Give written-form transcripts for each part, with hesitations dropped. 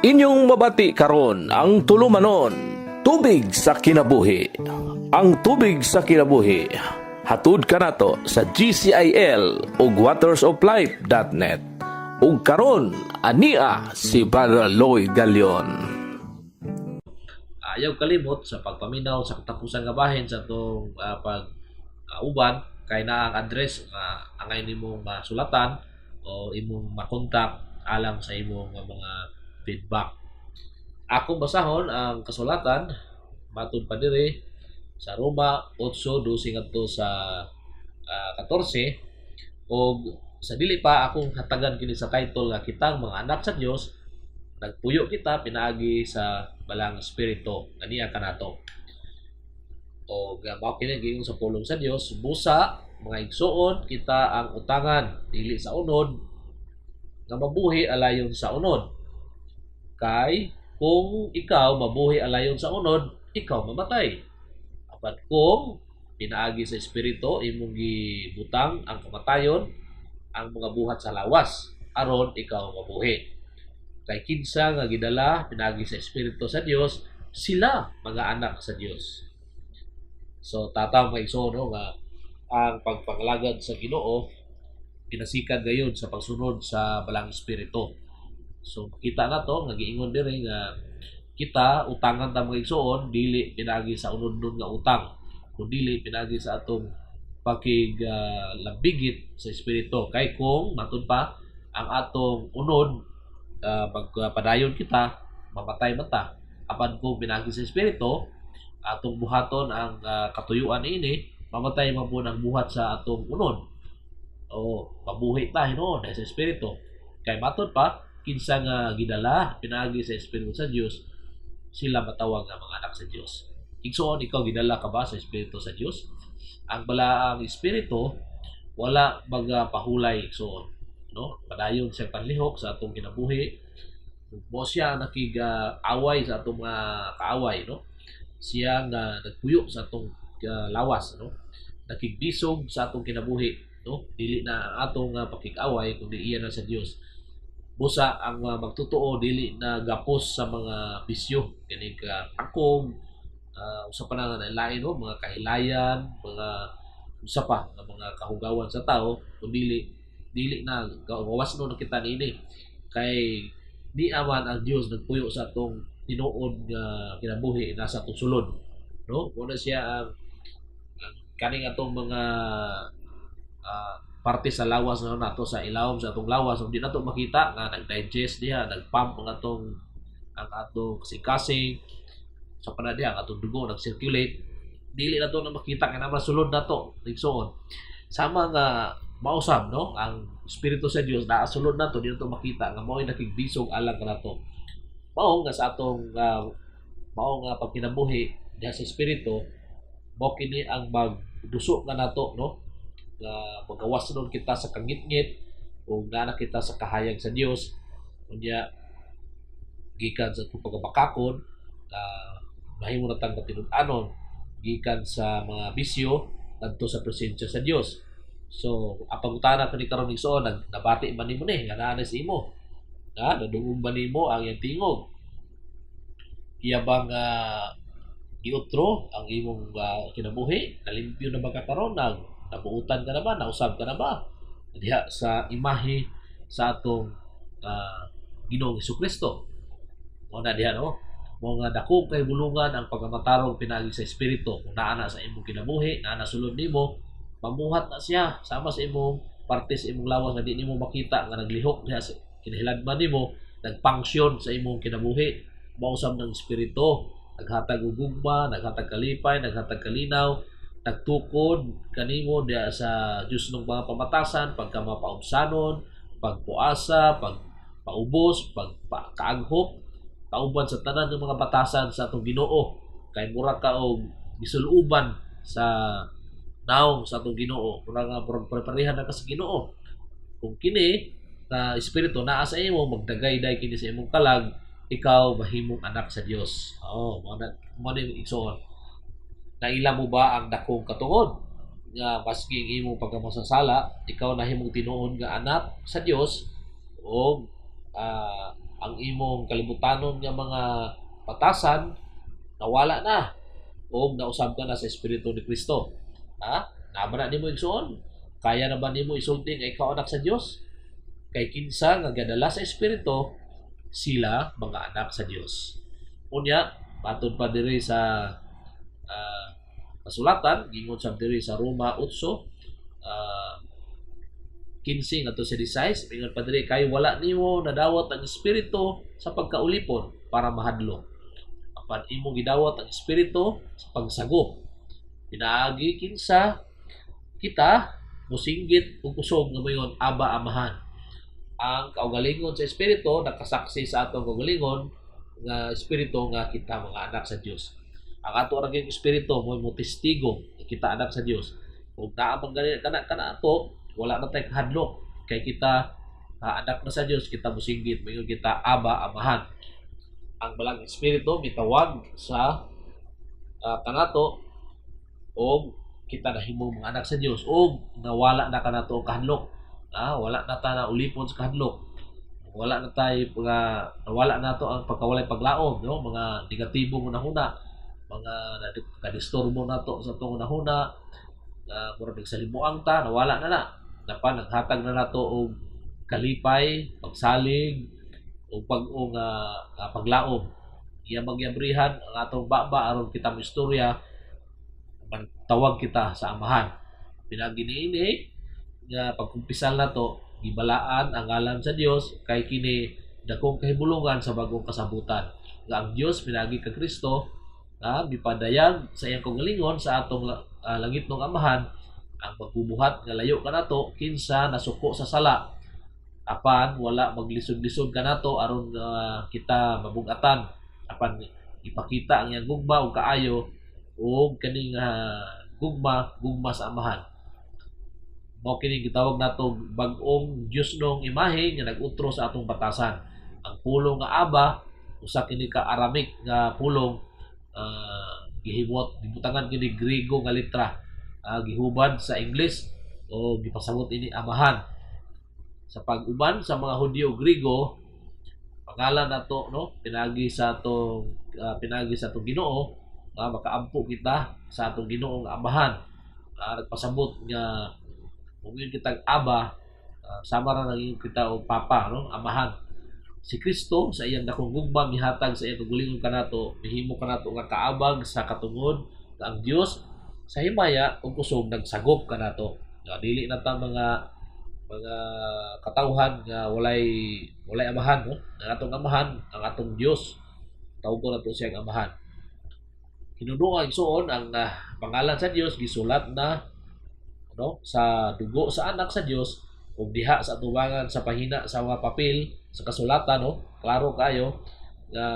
Inyong mabati karon ang tulumanon, Tubig sa Kinabuhi. Ang Tubig sa Kinabuhi, hatud kanato sa GCIL ug watersoflife.net. Ug karon ania si Brother Lloyd Galion. Ayaw kalimot sa pagpaminaw sa katapusan nga bahin sa atong pag uban kay naa ang address nga angay nimong masulatan o imong makontak alang sa imong mga feedback. Akong basahon ang kasulatan matud pa diri sa Roma 8:12 ngadto sa 14, og sa dili pa akong hatagan kini sa title nga "Kitang mga anak sa Dios, nagpuyo kita pinaagi sa Balaang Espiritu aniya kanato." O mao kini giingon sa pulong sa Dios: "Busa, mga igsuon, kita ang utangan, dili sa unod, nga mabuhi alayon sa unod. Kay kung ikaw mabuhi alayon sa unod, ikaw mamatay. Apan kung pinaagi sa Espiritu imong gibutang ang kamatayon ang mga buhat sa lawas, aron ikaw mabuhi. Kay kinsa nga gidala pinaagi sa Espiritu sa Dios, sila mga anak sa Dios." So tataw, mga igsoon, no, nga ang pagpangalagad sa Ginoo ginasikad gayon sa pagsunod sa Balaang Espiritu. So makita na to nga giingon diri nga kita utangan ta, mga igsoon, dili pinaagi sa unod nga utang kundi pinaagi sa atong pakig lambigit sa Espiritu. Kay kung matud pa ang atong unod, magpadayon kita, mamatay man ta. Apan kung pinaagi sa Espiritu atong buhaton ang katuyuan niini, mamatay man po ang buhat sa atong unod o mabuhi ta hinuon dahil sa Espiritu. Kay matud pa, kinsa nga gidala pinaagi sa Espiritu sa Dios, sila matawag nga mga anak sa Dios. Igsoon, ikaw, gidala ka ba sa Espiritu sa Dios? Ang Balaang Espiritu wala magpahulay, igsoon, no? Padayon siya panlihok sa atong kinabuhi. Mo siya nakig-away sa atong mga kaaway, no? Siya nga nagpuyo sa atong lawas, no? Nakigbisog sa atong kinabuhi, no? Dili na ang atong pakig-away kundi iya na sa Dios. Busa ang magtotoo dili na gapos sa mga bisyo kini ka takog, usa pa na nga lain, no, mga kahilayan, mga usa pa nga mga kahugawan sa tao, kun dili dili na gawas no kita niini, kay ni aman ang Dios nagpuyo sa atong tinuod nga kinabuhi nasa atong sulod, no? Mao na siya ang kaning atong mga parte sa lawas na nato, sa ilawom sa atong lawas, di nato makita nga nag-digest diha, nag-pump ang atong kasing-kasing sa panadiha, ang atong dugo nag-circulate, dili nato na makita kay naman sulod nato, igsoon. Sama nga mausab, no, ang Espiritu sa Dios naa sulod nato, di nato makita nga mao'y nakigbisog alang kanato. Mao nga sa atong mao nga pagkinabuhi diha sa Espiritu, mao kini ang magduso nga nato, no, nga magawas nun kita sa kangitngit ug naa kita sa kahayag sa Dios. Unya gikan sa atong pagkabakakon, mahimo na tang matinud-anon gikan sa mga bisyo ngadto sa presensya sa Dios. So ang pangutana kani karon, igsoon, nabati man nimo ni nga naa na sa imo na? Nadungog ba nimo ang iyang tingog? Iya bang giutro ang imong kinabuhi? Nalimpyo na ba ka karon? Nabuutan ka na ba? Nausab ka na ba diha sa imahe sa atong Ginoong Kristo? Mo na diha, no, mo nga dako kay bulungan ang pagkamatarong pinaagi sa Espiritu. Kung naa na sa imong kinabuhi, naa na sulod nimo, mamuhat na siya sama sa imong parte sa imong lawas nga di nimo makita nga naglihok diha sa kinahiladman nimo, nagfunction sa imong kinabuhi. Mausab ng Espiritu, naghatag og gugma, naghatag kalipay, naghatag kalinaw, nagtukod kanimo diha sa Dios ng mga pamatasan, pagka mapaubsanon, pagpuasa, pagpaubos, pagkaaghop, kauban sa tanan ng mga batasan sa atong Ginoo, kay mura ka og gisuluban sa naong sa atong Ginoo, mura nga murag pareparehan na ka sa Ginoo. Kung kini na Espiritu naa sa imo, magdagayday kini sa imong kalag, ikaw mahimong anak sa Dios. Oh, mo na igsoon. Naila mo ba ang dakong katungod nga maski ang imong pagkamasasala, ikaw nahimong tinuod nga anak sa Dios o Ang imong kalibutanon nga mga batasan nawala na o nausab ka na sa Espiritu ni Kristo. Ha? Naa ba na nimo, igsuon? Kaya na ba nimo isulti nga ikaw anak sa Dios? Kay kinsa nga gadala sa Espiritu, sila mga anak sa Dios. Unya, matod pa diri sa kasulatan, gingon sa diri sa Roma 8, 15 ngadto sa 16, ingon pa diri, "Kay wala nimo nadawat ang espiritu sa pagkaulipon para mahadlok, apan imong gidawat ang Espiritu sa pagsagop, pinaagi kinsa kita musinggit ug kusog nga moingon, 'Aba, Amahan.' Ang kaugalingon sa espiritu nakasaksi sa atong kaugalingon nga espiritu nga kita mga anak sa Dios. Ang ato ra gyud espiritu mo mo testigo nga kita anak sa Dios. Ug naa man gani kana kana ato, wala na tay kahadlok kay kita anak na sa Dios. Kita mosinggit, moingon kita, 'Aba, Amahan.' Ang Balang Espiritu mitawag sa kanato og kita nahimo mga anak sa Dios og nawala na kanato ang kahadlok. Wala na ta na ulipon sa kahadlok, wala na tay mga nawala nato ang pagkawalay paglaom, no, mga negatibong hunahuna, mga kadisturbo nato sa atong hunahuna, murag nagsalimuang ta, nawala na na napa naghatag na nato og kalipay, pagsalig ug pag-ong paglaom. Iya magyabrihan ang atong baba aron kita moistorya, tawag kita sa Amahan. Pinaagi niini nga pagkumpisal nato, gibalaan ang ngalan sa Dios kay kini dakong kahibulungan sa bagong kasabutan nga ang Dios pinaagi kang Kristo mipadayag sa iyang kaugalingon sa atong langitnong Amahan ang pagbubuhat nga layo kanato kinsa nasuko sa sala, apan wala maglisod-lisod kanato aron kita mabugatan, apan ipakita ang iyang gugma ug kaayo ug kaning gugma, gugma sa Amahan. Mao kini gitawag nato bag-ong Diosnong imahe nga nag-utro sa atong batasan. Ang pulong nga "Aba" usa kini ka Aramaic nga pulong, gihimot, gibutangan kini Griego nga letra, gihubad sa English o gipasabot ini "Amahan". Sa pag-uban sa mga Hudyo, Griego, pangalan nato, no, pinaagi sa atong Ginoo, makaampo kita sa atong Ginoo nga Amahan. Nagpasabot nga kung yun kitag "Aba", sama ra nang kita og "Papa", no, "Amahan". Si Kristo sa iyang dakong gugma mihatag sa iyang kaugalingon kanato, mihimo kanato nga kaabag sa katungod nga ang Dios sa himaya ug kusog nagsagop kanato. Nga dili na ta mga katawhan nga walay amahan, no. Ang atong amahan ang atong Dios, tawgon nato siyang Amahan. Hinunua, igsuon, ang pangalan sa Dios gisulat na, no, sa dugo sa anak sa Dios ug diha sa atubangan sa pahina sa mga papel sa kasulatan, no, klaro kayo nga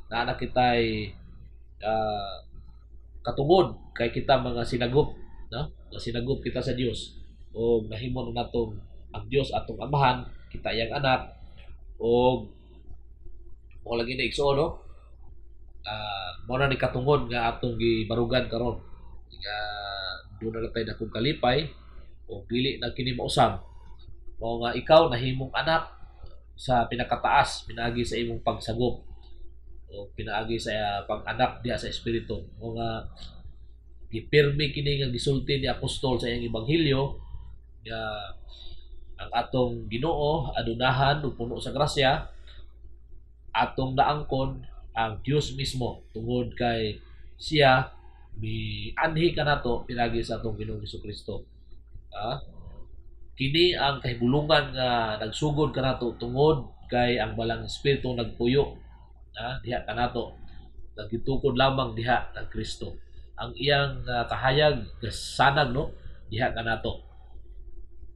naa na kitay katungod kay kita mga sinagop, no, nga sinagop kita sa Dios o nahimo na natong ang Dios atong Amahan, kita iyang anak. Og mo lagi na, igsuon, no, mao na ni katungod nga atong gibarugan karon nga doon na lang tayo dakong kalipay o dili na kini mausab. Mao nga ikaw nahimong anak sa pinakataas pinaagi sa imong pagsagop o pinaagi sa pag-anak diha sa espiritu. Mao nga gipirmi kini nga gisulti ni apostol sa iyang ebanghelyo nga ang atong Ginoo adunahan ug puno sa grasya, atong naangkon ang Dios mismo tungod kay siya mianhi kanato pinaagi sa atong Ginoong Kristo. Kini ang kahibulungan nga nagsugod kanato tungod kay ang Balang Espiritu nagpuyo diha kanato, nagitukod lamang diha kang Kristo. Ang iyang kahayag gasanag, no, diha kanato.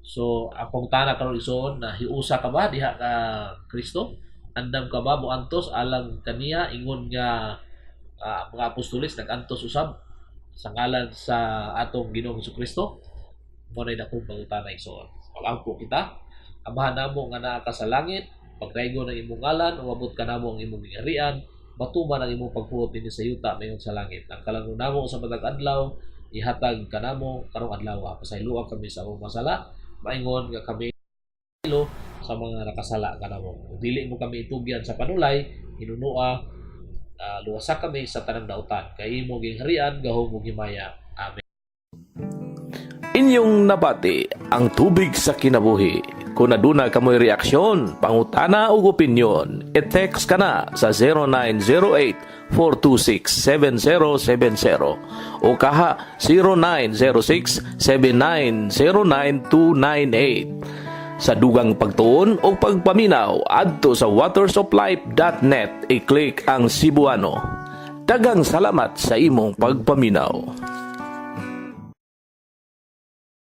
So ang pangutana karon, igsoon, na hiusa ka ba diha ka Kristo? Andam ka ba moantos alang kaniya ingon nga mga apostoles nag-antos usab sa ngalan sa atong Ginoong Kristo? Mo na dakong pangutana, igsoon. Pag-ampo kita. Amahan namo nga naa ka sa langit, pagdaygon ang imong ngalan, umabot kanamo ang imong gingharian, matuman ang imong pagbuot dinhi sa yuta mayon sa langit. Ang kalango namo sa matag adlaw ihatag kanamo karong adlaw. Pasayloa kami sa among masala, maingon nga kami Sa mga nakasala kanamo. Ug dili mo kami itugyan sa panulay, hinunua luwasa kami sa tanang dautan. Kay imo gingharian, gahom ug himaya. Amen. Inyong nabati ang Tubig sa Kinabuhi. Kung aduna kamoy reaksyon, pangutana ug opinyon, i-text ka na sa 0908-426-7070 o kaha 0906-7909298. Sa dugang pagtuon o pagpaminaw, adto sa watersoflife.net, i-click ang Cebuano. Daghang salamat sa imong pagpaminaw.